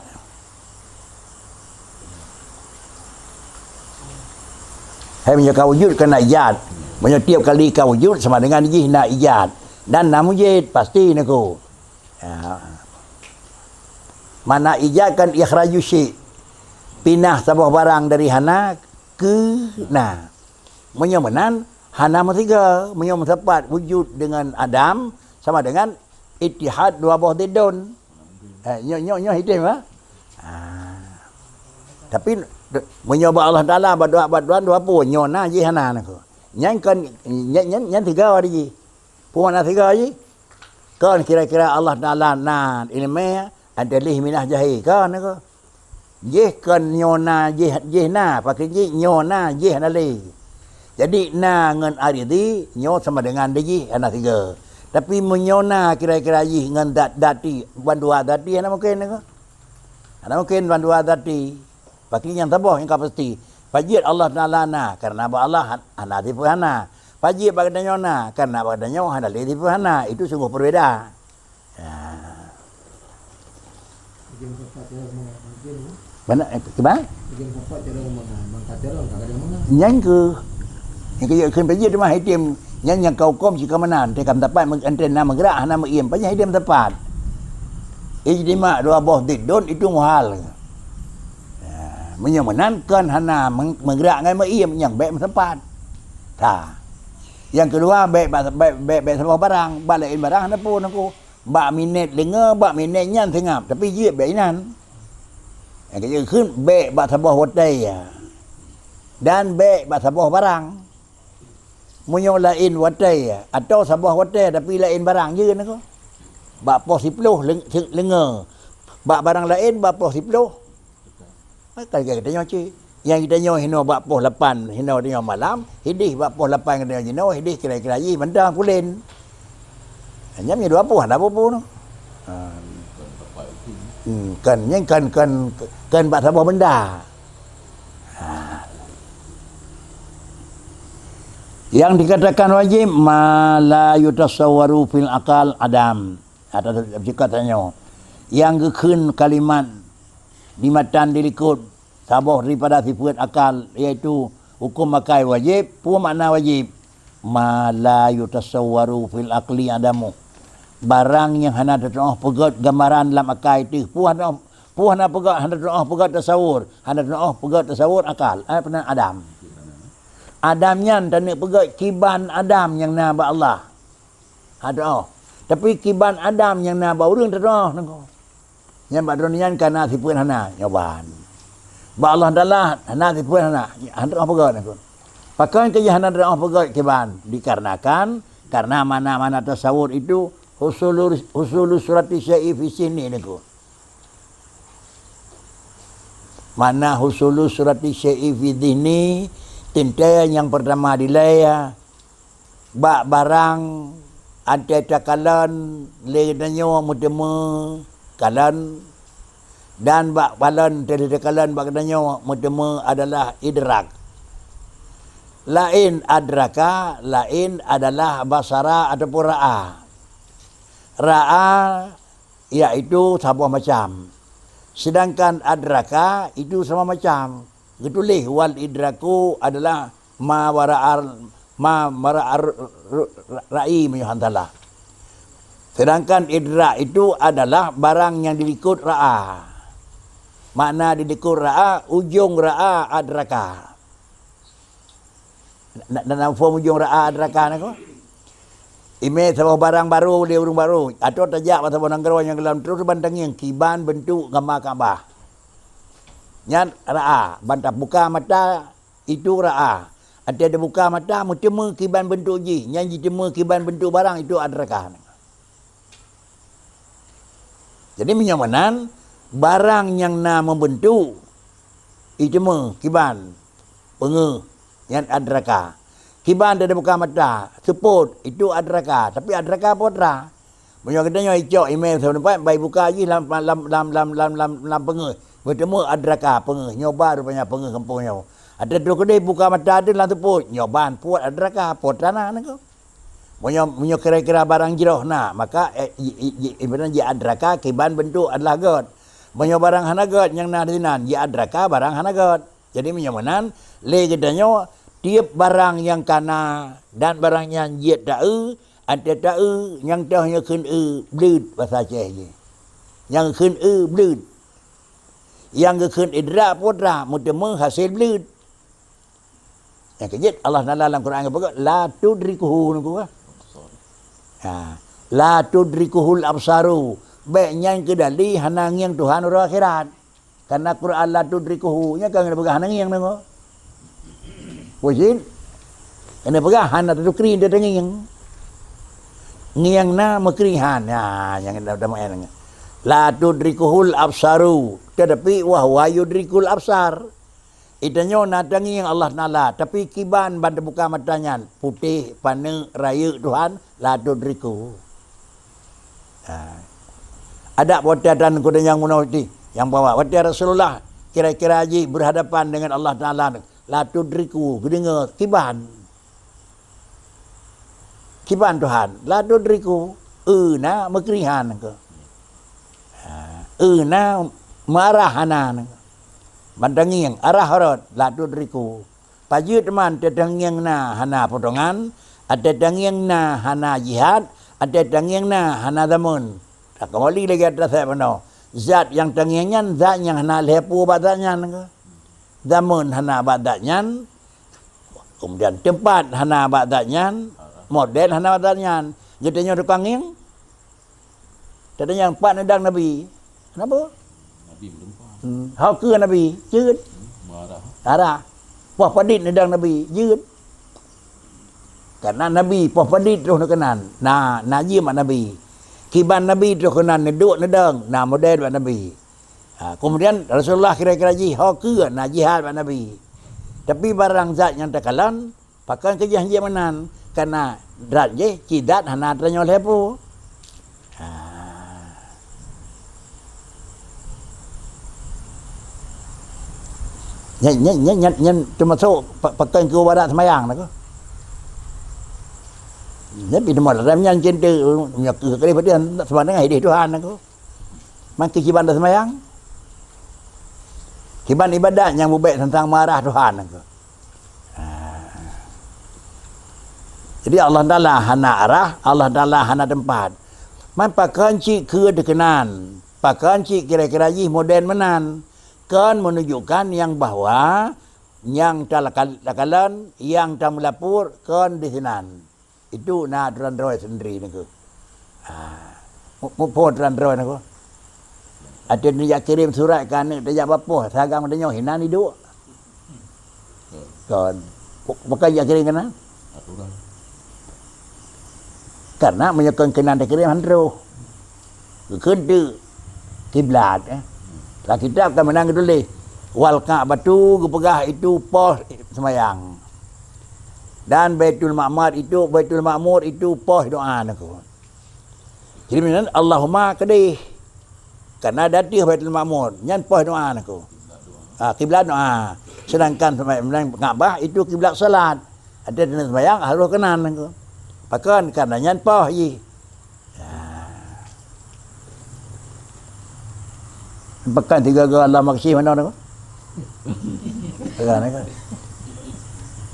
Hai meunyoe ka wujud kan na ijad. Meunyoe tiep kali ka wujud sama dengan jih na ijad. Dan na mujid pasti niko. Ya. Makna ijad kan ikhraju syai'. Pinah saboh barang dari hana keu na. Meunyoe meunan, hana meusigoe. Meunyoe meusapat wujud dengan adam sama dengan ittihad dua boh diddun. Eh, nyoe, nyoe, nyoe hideh, ha? Ah. Tapi de-, meunyoe bak Allah Taala, bak dua, bak dua, dua peue, nyoe na jih hana nangko. Nyan kon, nyan, nyan, nyan sigoe di jih. Peue makna sigoe jih? Kon kira-kira Allah Taala na ileumèe, adalah minah jahé, kon nangko. Jih kon nyoe na, jih, jih na, pakri jih nyoe na, jih hana lé. Jadi na ngon aridi, nyoe sama dengan di jih hana sigoe. Tapi meunyoe na kira-kira jih ngon dat, dati, bandua dati hana mungken nangko. Hana mungken bandua dati. Pakri nyang saboh nyang ka pasti. Pajiet Allah Taala na, karena bak Allah han-, hana sifeut hana. Pajiet bak geutanyoe na, karena bak geutanyoe hana lé sifeut hana. Itu sungguh perbeda. Ya. Bana, eh, kiban? Nyan keuh. Nyang keu jeuet teuma item. Nyan nyang kau huköm cit ka meunan, teuka meusapat, meu-, enteuk na meugerak, hana meuiem, pajan item meusapat. Ijtima' dua boh diddon itu muhal. Ya, meunyoe meunan kon hana meng-, meugerak ngon meuiem, nyang bèk meusapat. Sa. Nyang keudua, bèk ba-, bèk, bèk, bèk saboh barang, bak laén barang hana phôn aku. Bak minèt deungoe, bak minèt nyan seungab, tapi jeuet bèk inan. Nyang keu jeuet kheun bèk bak saboh watèe, ya. Dan bèk bak saboh barang. Meunyoe laén watèe, ya, atawa saboh watèe tapi laén barang, jeuet nyan keuh. Bak poh siploh leng-, se-, leungoe. Bak barang laén, bak poh siploh. Maka geutanyoe cit. Nyang geutanyoe hinoe bak poh lapan, hinoe tanyoe malam, hideh bak poh lapan geutanyoe jinoe, hideh kira-kira jih mantong kulen. Nyan meunyoe dua poh hana peue-peue noh. Ha. Hmm, kan, nyan kan, kan, kan bak saboh benda. Ha. Yang dikatakan wajib, ma la yutasawwaru fil aqal adam. Atau jika tanyoe, yang geukheun kalimat di matan dilikot saboh daripada sifeuet akal, yaitu huköm akai wajéb. Peue makna wajéb? Ma la yutasawwaru fil aqli adamu. Barang nyang hana teutu'oh peugét gambaran lam akai teuh. Peue hana, peue hana peugét, hana teutu'oh peugét tasawur, hana teutu'oh peugét tasawur akal. Apa makna adam? Adam nyan taneuk peugét kiban adam nyang na bak Allah. Hana teutu'oh. Tapi kiban adam nyang na bak ureuëng teutu'oh nangko. Nyan bak droeneuh nyan ka na sifeuet hana, nyoe ban. Bak Allah Taala hana sifeuet hana, hana teutu'oh peugét nangko. Pakon keu hana teutu'oh peugét kiban? Dikarenakan, karena makna-makna tasawur itu husulu, husulu surati syai'i fi zihni nangko. Makna husulu surati syai'i fi zihni, teuntèe nyang peurtama dilèe, ya, bak barang watèe takalon lé geutanyoe meuteumé kalon, dan bak kalon watèe takalon bak geutanyoe meuteumé adalah idrak. Laén adraka, laén adalah basara ataupun ra'a. Ra'a yaitu saboh macam. Sedangkan adraka itu sama macam. Geutuléh wal idraku adalah ma wara'ar, ma wara'ar ra'i meunyoe hana salah. Sedangkan idrak itu adalah barang nyang dilikot ra'a. Makna dilikot ra'a, ujong ra'a adraka. Na, na, na phôn ujong ra'a adraka nangko. Imé saboh barang barô lé ureuëng barô, atawa tajak bak saboh nanggroe nyang geulam terus ban tangieng kiban beuntuk gamba Ka'bah. Nyan ra'a, ban tabuka mata itu ra'a. Watèe tabuka mata meuteumé kiban beuntuk jih, nyan jiteumé kiban beuntuk barang itu adraka. Jadi meunyoe meunan, barang nyang na meubeuntuk, iteumé kiban peungeuh, nyan adraka. Kiban tabuka mata, seupôt, itu adraka, tapi adraka peue atra? Meunyoe geutanyoe icok imé saboh teumpat, ban ibuka jih lam, lam, lam peungeuh, meuteumé adraka peungeuh, nyoe ba rupanya peungeuh gampông nyoe. Watèe troh keudéh buka mata teuh lam seupôt, nyoe ban peuet adraka, peuet atra nangko. Meunyoe, meunyoe kira-kira barang jroh na, maka, eh, i, i, i, ibarat jiadraka kiban beuntuk adalah gét. Meunyoe barang hana gét nyang na sinan, jiadraka barang hana gét. Jadi meunyoe meunan, lé geutanyoe tieb barang nyang ka na dan barang nyan jeuet taeu, watèe taeu nyang toh nyoe kheun eu bleuet basa Aceh jih. Nyang kheun eu bleuet. Nyang geukheun idrak peue atra, meuteumé hasé bleuet. Nyang keujeuet Allah Taala lam Quran geupeugah, "La tudrikuhu," nangko. Ha, "La tudrikuhul absaru." Bèk nyan keu dali hana ngieng Tuhan uroe akhirat. Karena Quran "La tudrikuhu" nyan ka geupeugah hana ngieng nangko. Pujian. Keuneuk peugah hana teudukri teudeungieng. Ngieng na meukri han. Ha, nyang dah, dah maén. "La tudrikuhul absaru." Tetapi wa huwa yudrikul absar. Geutanyoe na tangieng Allah Taala, tapi kiban ban teubuka mata nyan, putéh, paneuk, rayeuk Tuhan, la tudriku. Ha. Adak watèe dan kuda nyang meunoe ti, nyang bahwa watèe Rasulullah kira-kira jih berhadapan dengan Allah Taala, la tudriku, geudeungoe kiban. Kiban Tuhan, la tudriku, eu na meukrihan ke. Ha. Eu na meuarah hana. Ban tangieng, arah rot, la tudriku. Pajoh teuma teutangieng na hana potongan, teutangieng na hana jihad, teutangieng na hana zameun. Takeumali lagée atra sép bunoe. Zat nyang tangieng nyan, zat nyang hana lhée peue bak zat nyan. Zameun hana bak zat nyan, keumudian teumpat hana bak zat nyan, model hana bak zat nyan. Geutanyoe tukang ngieng, Teudeungoe pat neudong Nabi. Kenapa? Nabi meureumpang. Hmm. Ho keue Nabi, jeuet. Hmm, marah. Arah. Poh padit neudong Nabi, jeuet. Karena Nabi poh padit troh neukeunan. Na, na jeuem bak Nabi. Kiban Nabi troh keunan neuduek neudong, na model bak Nabi. Ha, kemudian Rasulullah kira-kira jih ho keue na jihad bak Nabi. Tapi barang zat nyang takalon, Pakon keujih jih meunan? Kana dat jih, ci dat hana teunyong lhée peue. Ha. Nyan, nyan, nyan, nyan, nyan teumasok pa-, pakon keu ibadat seumayang lagoe. Nyan pih teuma dalam nyan cinta, nyan keu kali padian, seumandang ideh Tuhan lagoe. Mangke kiban taseumayang? Kiban ibadat nyang beubek teuntang marah Tuhan. Ha. Jadi Allah Taala hana arah, Allah Taala hana teumpat. Man pakon cit keue teuh keunan, pakon cit kira-kira jih model meunan, kon menunjukkan nyang bahwa nyang talakal-, takalon, nyang tameulapor kon di sinan. Itu na aturan droe sendiri nangku. Ha. Mu-, muphom aturan droe nangku. Ateueh neujak kirém surat keu aneuk tajak bak poh, sagang tanyoe hinan iduek. Kon. Pu-, pakon jak kirém keunan? Aturan. Karena meunyoe kon keunan takirém han troh. Geukheun teuk kiblat, eh. Lam kitab kan meunan geutuléh, "Wal Ka'batu" geupeugah itu poh seumayang. Dan Baitul Ma'mur itu, Baitul Ma'mur itu poh doa nangku. Jadi meunan Allahumma keudeh. Karena di ateueh Baitul Ma'mur, nyan poh doa nangku. Ah, kiblat doa. Sedangkan seumayang Ka'bah itu kiblat salat. Ada dalam seumayang harus keunan nangku. Pakon? Karena nyan poh jih. Ya. Pakon tiga-tiga Allah maksih mana tu? Kan, kan?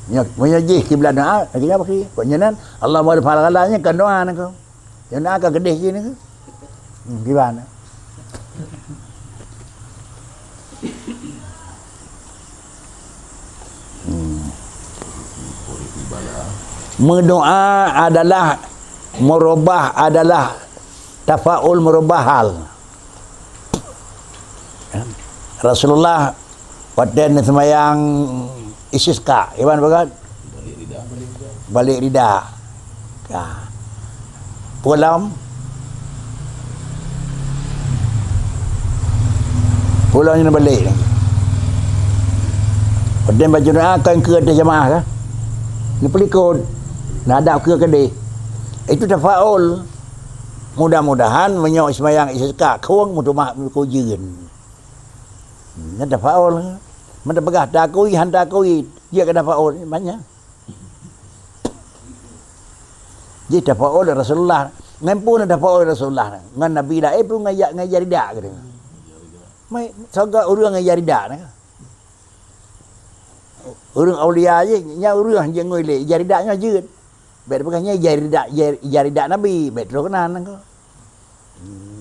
Nya, punya jih kiblat doa, lagi apa sih? Kok nyan, Allah mau pahala-pahalanya kan doa nangku. Yang doa kan gedeh je nangku. Hmm, gimana? Hmm. Meudoa adalah meurubah, adalah tafaul meurubah hal. Rasulullah watée neuseumayang istisqa, iban bagat? Balik rida. Ka. Pulang. Pulang nyan balik. Watée baca doa kan keue ateueh jamaah ka. Neupeulikot. Neuhadap keue keudeh. Itu tafaul. Mudah-mudahan meunyoe seumayang istisqa khueng meutumat meukujeuen. Nyan tafaul. Meunan peugah takui han takui, jeuet keu tafaul. Banyak. Jih tafaul Rasulullah. Ngon peue na tafaul Rasulullah? Ngon Nabi laén peue ngon ya-, ngon jaridak geutanyoe? Mai, saga ureuëng ngon jaridak na. Ureuëng aulia jih, nya ureuëng jih ngui lé, jaridak nyoe jeuet. Bék peugah nyan jaridak, jar-, jaridak Nabi, bék troh keunan nangku. Hmm.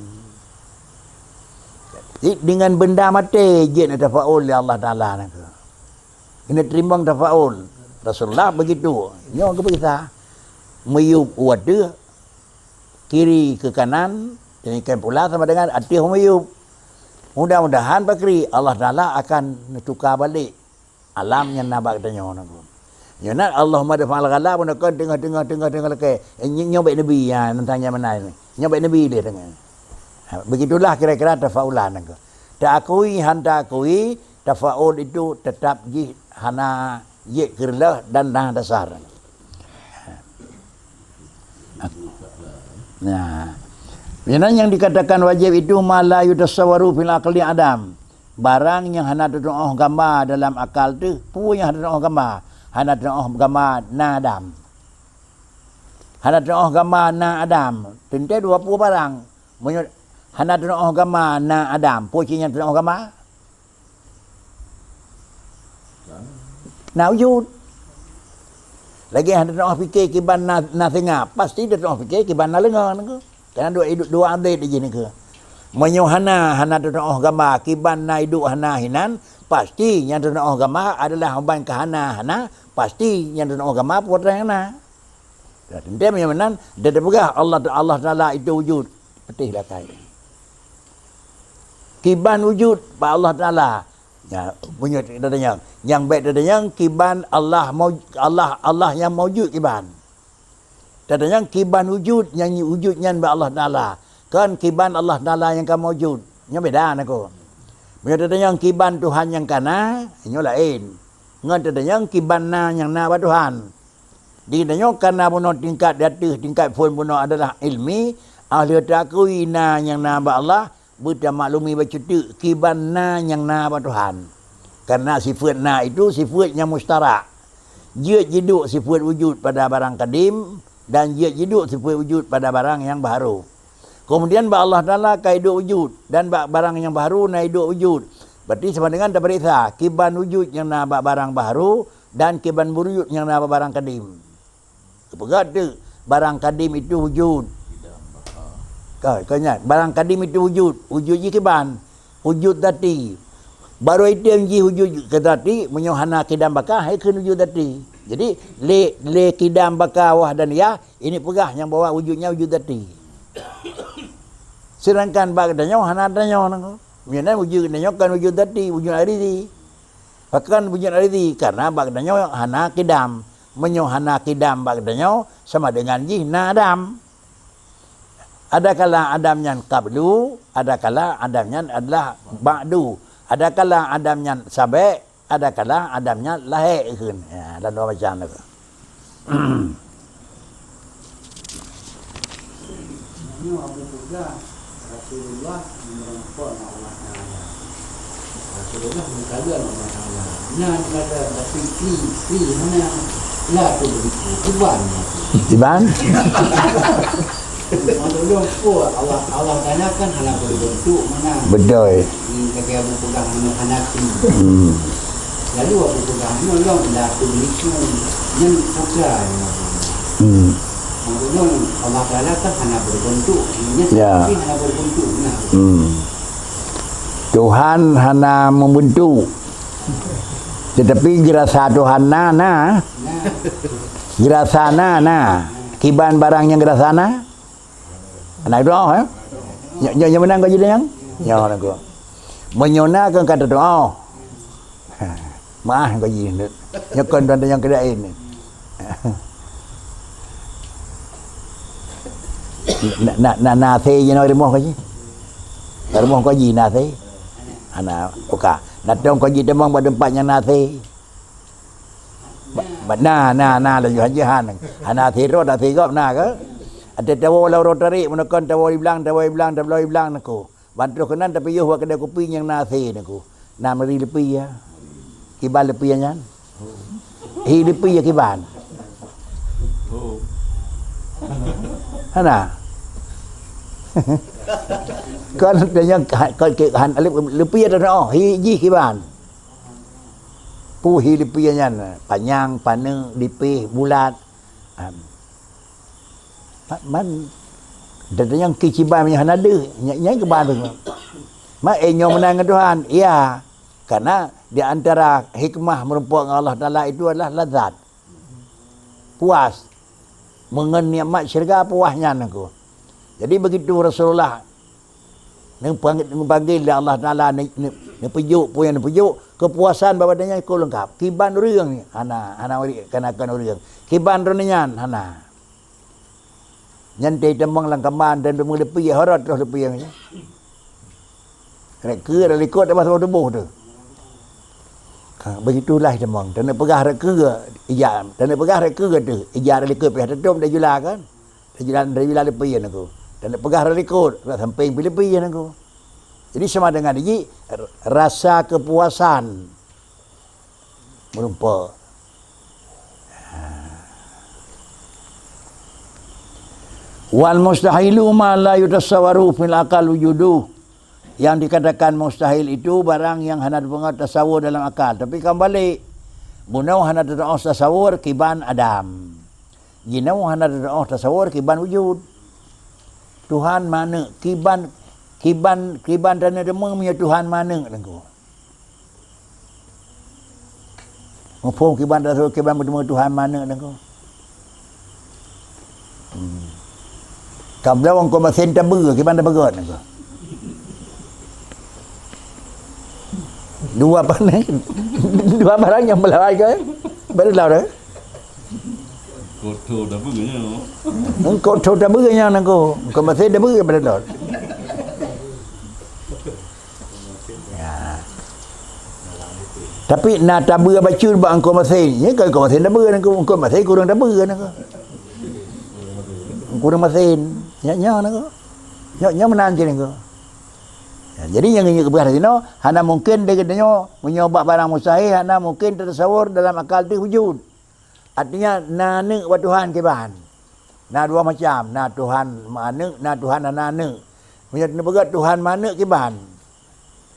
Jadi, dengan benda maté jeuet na tafaul lé Allah Taala nangku. Keuneuk teurimong tafaul. Rasulullah begitu. Nyoe geupeugah, meuyueb u ateueh, kiri keu kanan, demikian pula sama dengan ateueh meuyueb. Mudah-mudahan pakri Allah Taala akan neutuka balik alam nyang na bak geutanyoe nangku. Nyoe nan Allahumma dafa'al ghala, bunoe kon teungoh, teungoh, teungoh, teungoh lakée. Eh, nyoe, nyoe bék Nabi, ya, teuntang nyang meunan. Nyoe bék Nabi lé teungoh. Ha, begitulah kira-kira tafaulan nangku. Taakui han taakui, tafaul itu tetap jih hana jeuet keu reuloh dan hana dasar. Nah, meunan nyang dikatakan wajéb itu ma la yutasawwaru fil aqli adam. Barang nyang hana teutuoh gamba dalam akal teuh, peue nyang hana teutuoh gamba? Hana teutuoh gamba na adam. Hana teutuoh gamba na adam. Teuntée dua ploh barang. Meunyoe hana teunoh gama na Adam, peue cit nyang teunoh gama? Na wujud. Lagèe hana teunoh pike kiban na, na singa, pasti teunoh pike kiban na leungo nangku. Karena dua idup, dua adet di jih nangku. Meunyoe hana, hana teunoh gama kiban na idup hana hinan, pasti nyang teunoh gama adalah uban ka hana, hana, pasti nyang teunoh gama peue nyang na. Teuntèe meunyoe meunan, dan teupeugah Allah, Allah Taala itu wujud. Peuteh lakai. Kiban wujud bak Allah Taala. Nya, meunyoe teudeungoe, nyang bèk teudeungoe kiban Allah mau-, Allah, Allah nyang maujud kiban. Teudeungoe kiban wujud, nyang wujud nyan bak Allah Taala. Kon kiban Allah Taala nyang ka maujud. Nyoe beda nangku. Meunyoe teudeungoe kiban Tuhan nyang ka na, nyoe laén. Ngon teudeungoe kiban na nyang na bak Tuhan. Di geutanyoe kana bunoe tingkat di ateueh, tingkat phon bunoe adalah ilmi, ahli teuakui na nyang na bak Allah, beutamaklumi bacut teuk kiban na nyang na bak Tuhan. Karena sifeuet na itu sifeuet nyang mustarak. Jeuet jiduek sifeuet wujud pada barang kadim dan jeuet jiduek sifeuet wujud pada barang nyang baharu. Kemudian bak Allah Taala ka iduek wujud dan bak barang nyang baharu na iduek wujud. Berarti sama dengan tapeuriksa kiban wujud nyang na bak barang baharu dan kiban wujud nyang na bak barang kadim. Peugah teuk, barang kadim itu wujud. Ka, ka nyan, barang kadim itu wujud. Wujud jih kiban? Wujud zati. Barô item jih wujud ke zati, meunyoe hana kidam baka, hai kheun wujud zati. Jadi, lé, lé kidam baka wahdaniyah, ini peugah nyang bahwa wujud nyan wujud zati. Sedangkan bak geutanyoe hana tanyoe nangku. Meunyoe na wujud geutanyoe kan wujud zati, wujud arizi. Pakon wujud arizi? Karena bak geutanyoe hana kidam. Meunyoe hana kidam bak geutanyoe, sama dengan jih na Adam. Adakala Adam nyan qablu, adakala Adam nyan adalah ba'du. Adakala Adam nyan sabèk, adakala Adam nyan lahé kheun. Ya, dan dua macam tu. Nyoe Abu Burdah, Rasulullah meureumpok ngon Allah Taala. Rasulullah meukalon Allah Taala. Nyan kalon, tapi kri, kri hana, la tu begitu. Kiban nyan. Kiban? Maksud lôn, Allah, Allah Taala kan hana beureubentuk meunan. Beutôi. Ni lagèe Abu peugah nyoe hana kri. Hmm. Lalu Abu peugah nyoe lôn la tu begitu. Nyan peugah nyoe. Hmm. Maksudnya, Allah Taala kan hana beureubentuk. Maksudnya, Ya. Tapi hana beureubentuk, nah. Hmm. Tuhan hana meubeuntuk. Tetapi geurasa Tuhan na, na. Nah. Geurasa na, na. Kiban barang nyang geurasa na? Hana doa, eh? Nyo, nyo, nyo meunan kau jadi nyang? Nyo, nyo. Meunyoe na kan kata doa. Maah kau ji. Nyoe kon tuan nyang keudain ni. Na, na, na, na asèe jinoe rumoh kau ji. Rumoh kau ji na asèe. Hana, buka. Na tong kau ji teumong bak teumpat nyang na asèe. Ba, ba, na, na, na laju haji han. Hana asèe rot, asèe gob na ke? Ada tawoe lam uroe tarék, meunokon tawoe di blang, tawoe di blang, tabloe di blang nangku. Ban troh keunan tapiôh bak keudè kupi nyang na asèe nangku. Na meuri leupie ya. Kiban leupie nyan? Hi leupie ya kiban? Hana. Kon nyang ka, kon ke, han, leupie dah, oh, hi jih kiban. Peue hi leupie nyan, panyang, paneuk, lipéh, bulat. Am. Ma-, man, dan nyang keu kiban nyang hana deuh, nya-, nyan kiban tu. Ma, eh, nyoe meunan ngon Tuhan, ya. Karena di antara hikmah meureumpok ngon Allah Taala itu adalah lazat. Puas. Meungon nikmat syeuruga puas nyan aku. Jadi begitu Rasulullah Neupang-, neupanggil lé Allah Taala, ne-, ne-, neupeujok peue nyang neupeujok, keupuasan bak watèe nyan ka leungkap. Kiban ureueng nyan? Hana, hana ureueng, kana kon ureueng. Kiban droeneuh nyan? Hana. Nyan teuh teumong lam kama dan teumeuleupie, horot troh leupie nyan. Rot keue, rot likot, teuma saboh tuboh teuh. Ka, begitulah teumong. Taneuk peugah rot keue, ija. Taneuk peugah rot keue teuh, ija rot likot pih tatôb tajula kan. Tajula, tajula leupie nyan aku. Taneuk peugah rot likot, rot sampéng pih leupie nyan aku. Jadi sama dengan jih, rasa kepuasan meureumpok. Wal mustahilu ma la yutasawwaru fil aqal wujuduh. Yang dikatakan mustahil itu barang yang hana teupeuingat tasawur dalam akal. Tapi kan balik, bunoe hana teutu'oh tasawur kiban Adam. Jinoe hana teutu'oh tasawur kiban wujud. Tuhan manök, kiban, kiban, kiban taneuk deungoe meunyoe Tuhan manök teungku. Muphom kiban tasawur kiban meuteumé Tuhan manök teungku. Hmm. Ka bloe Teungku Meusén tabeue, kiban tabeugöt teungku. Dua pane-, dua barang nyang meulawan kan? Baru tahu dah. Kotor dah beungoh. Kotor dah beungoh teungku. Teungku Meusén tabeue baru tahu. Ya. Tapi na tabeue bacut bak Teungku Meusén. Nyan kan Teungku Meusén tabeue, Teungku, Teungku Meusén kureueng tabeue, Teungku. Kureueng Meusén. Nyan, nyan, Teungku. Nyan, nyan meunan cit, Teungku. Ya, jadi nyang ingat keubah sinoe, hana mungkin di geutanyoe, meunyoe bak barang mustahil, hana mungkin teutasawur dalam akal teuh wujud. Artinya, na aneuk bak Tuhan kiban. Na dua macam, na Tuhan manök, na Tuhan hana aneuk. Meunyoe neupeugah Tuhan manök kiban.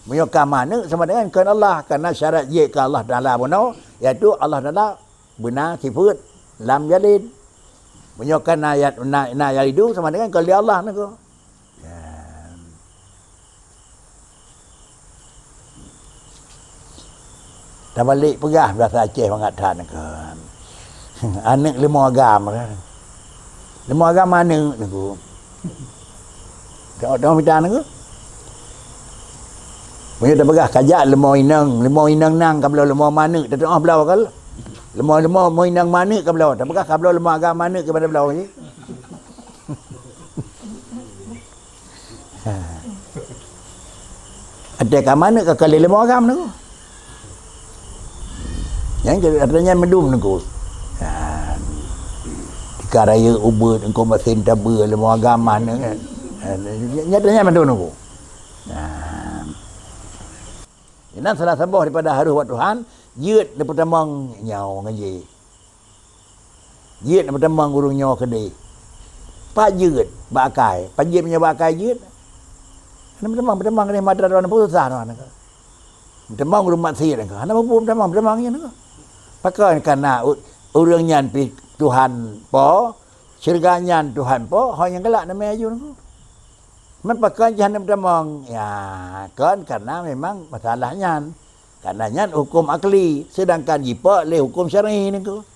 Meunyoe ka manök sama dengan kheun Allah, karena syarat jeuet keu Allah Taala bunoe, yaitu Allah Taala beuna sifeut lam yalid. Meunyoe ka na ya-, na, na yalidu sama dengan kheun lé Allah teungku. Ya. Tabalek peugah bahasa Aceh mangat that kan. Aneuk leumo agam kan. Leumo agam aneuk teungku. Tengok, tengok mita teungku. Meunyoe tapeugah kajak leumo inong, leumo inong nang ka bloe leumo manök, tateu'oh bloe ka. Leumo, leumo, leumo inong manök ka bloe, tapeugah ka bloe leumo agam manök keupada bloe jih. Ha. Até ka manök ka kali leumo agam tu. Nyang artinya mandum teungku. Ha. Tika rayeuk ubeut Teungku Meusén tabeue leumo agam manök kan. Ha. Nyatanya mandum teungku. Ha. Inan salah saboh daripada harôh bak Tuhan, jeuet neupeutamong nyoe ngon jih. Jeuet neupeutamong ureueng nyoe keudeh. Pat jeuet bak akai? Pat jeuet meunyoe bak akai jeuet? Hana meutamong, meutamong keudeh mata droe neupeu susah droe nyoe. Meutamong ureueng maksiet nyoe. Hana peue meutamong, meutamong nyan nyoe. Pakon kana u-, ureueng nyan pih Tuhan po, syeuruga nyan Tuhan po, ho nyang galak namé aju nyoe. Man pakon jih hana meutamong? Ya, kon karena memang masalah nyan. Karena nyan huköm akli, sedangkan jipok lé huköm syar'i nyoe.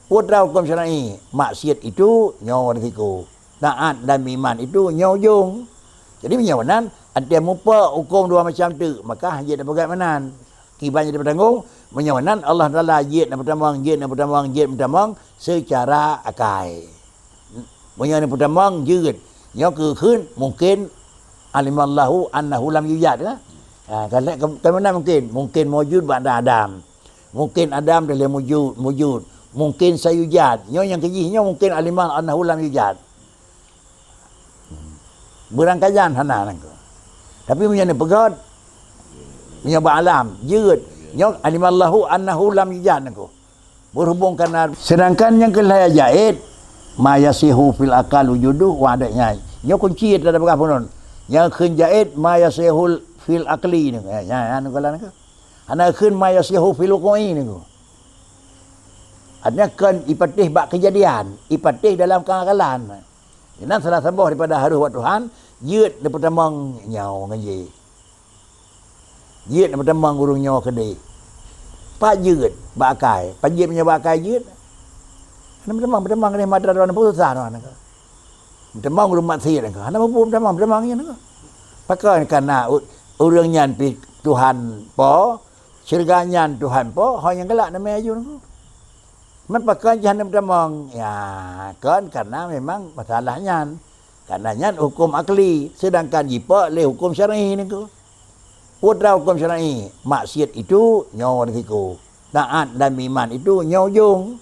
Putra huköm syar'i, maksiat itu nyoe risiko. Taat dan iman itu nyoe ujong. Jadi meunyoe meunan, até mupok huköm dua macam teuk, maka hanjeuet tapeugah meunan. Kiban jeuet tapeutanggong, meunyoe meunan Allah Taala jeuet neupeutamong, jeuet neupeutamong, jeuet neupeutamong seucara akai. Meunyoe neupeutamong jeuet, nyoe keu kheun mungken alimallahu annahu lam yujad lah. Ha, kan, kan meunan mungken, mungken mujud ba'da adam. Mungken adam dilèe mujud, mujud. Mungken sayujad. Nyoe nyang keujih nyoe mungken alimal annahu lam yujad. Beurangkajan hana nangko. Tapi meunyoe neupeugöt, meunyoe bak alam, jeuet. Nyoe alimallahu annahu lam yujad nangko. Berhubung karena sedangkan nyang keu lhèe jaiz, ma yasihu fil aqal wujuduh wa adanya. Nyoe kunci teupeugah phon. Nyang kheun jaiz ma yasihu fil aqli ni. Ya, ya, anu kala ni. Hana kheun ma yasihu fil wuqu'i ni. Artinya kan ipatéh bak kejadian, ipatéh dalam keakalan. Inan salah saboh daripada harôh bak Tuhan, jeuet neupeutamong nyoe ngon jih. Jeuet neupeutamong ureueng nyoe keudeh. Pat jeuet bak akai? Pat jeuet meunyoe bak akai jeuet? Hana meutamong, meutamong keudeh mata droe neupeu susah droe nyoe. Meutamong ureueng maksiat nyoe. Hana peue meutamong, meutamong nyan nyoe. Pakon kana u-, ureueng nyan pih Tuhan po, syeuruga nyan Tuhan po, ho nyang galak namé aju nyoe. Man pakon jih hana meutamong? Ya, kon karena memang masalah nyan. Karena nyan huköm akli, sedangkan jipok lé huköm syar'i nyoe. Putra huköm syar'i, maksiat itu nyoe risiko. Taat dan iman itu nyoe ujong.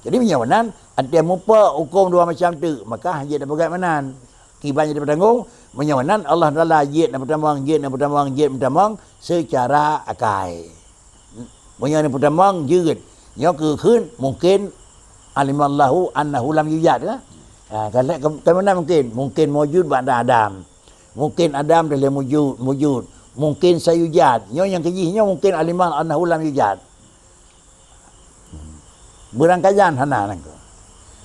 Jadi meunyoe meunan, até mupok huköm dua macam teuk, maka hanjeuet tapeugah meunan. Kiban jeuet tapeutanggong, meunyoe meunan Allah Taala jeuet neupeutamong, jeuet neupeutamong, jeuet neupeutamong seucara akai. Meunyoe neupeutamong jeuet, nyoe keu kheun mungken alimallahu annahu lam yujad lah. Ha, kan, kan, kan mana mungkin? Mungkin mujud ba'da adam. Mungkin adam dah lé mujud, mujud. Mungkin sayujad. Nyoe nyang keujih nyoe mungkin alimal annahu lam yujad. Beurangkajan hana nangko.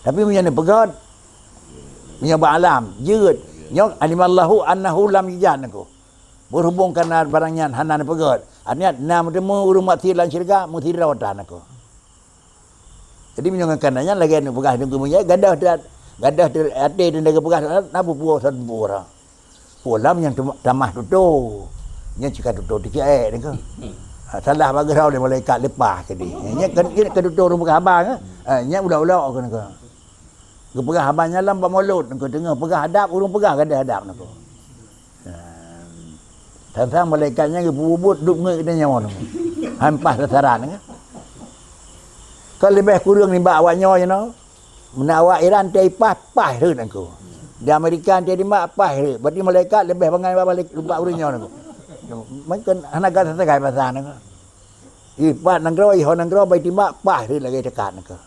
Tapi meunyoe neupeugét, meunyoe bak alam, jeuet. Nyoe alimallahu annahu lam yujad nangko. Berhubung karena barang nyan hana neupeugét. Artinya, na meuteumé ureuëng maksiat lam syeuruga, meusidroe tan nangko. Jadi, meunyoe ngon kana nyan lagée neupeugah deungon meunyoe gadoh teu-, gadoh teu-, até teuh lagée peugah na bubuoh son buoh ra. Pulam nyang teuma-, tamah tutoe. Nyan cika tutoe tikiek nangko. Ha, salah bageurau lé malaikat leupah keudeh. Nyan kan, nyan kan tutoe ureuëng peugah haba, kan? Ha, nyan ulok-ulok keu nangko. Geupeugah haba nyan lam bak mulod nangko, teungoh peugah adab, ureuëng peugah gadoh adab nangko. Sang-sang malaikat nyan geupeubuet duek ngeut geutanyoe nyoe. Hampah sasaran, kan? Kan leubeh kureueng nibak awak nyoe jinoe. Meunan awak Iran teu ipah, pah rhot nangko. Di Amerika teu nibak, pah rhot. Berarti malaikat leubeh bangai bak malaikat, bak ureuëng nyoe nangko. Mungkin hana gata sagai basa nangko. Ipat nanggroe, iho nanggroe, bai timbak, pah rhot lagée teukat nangko.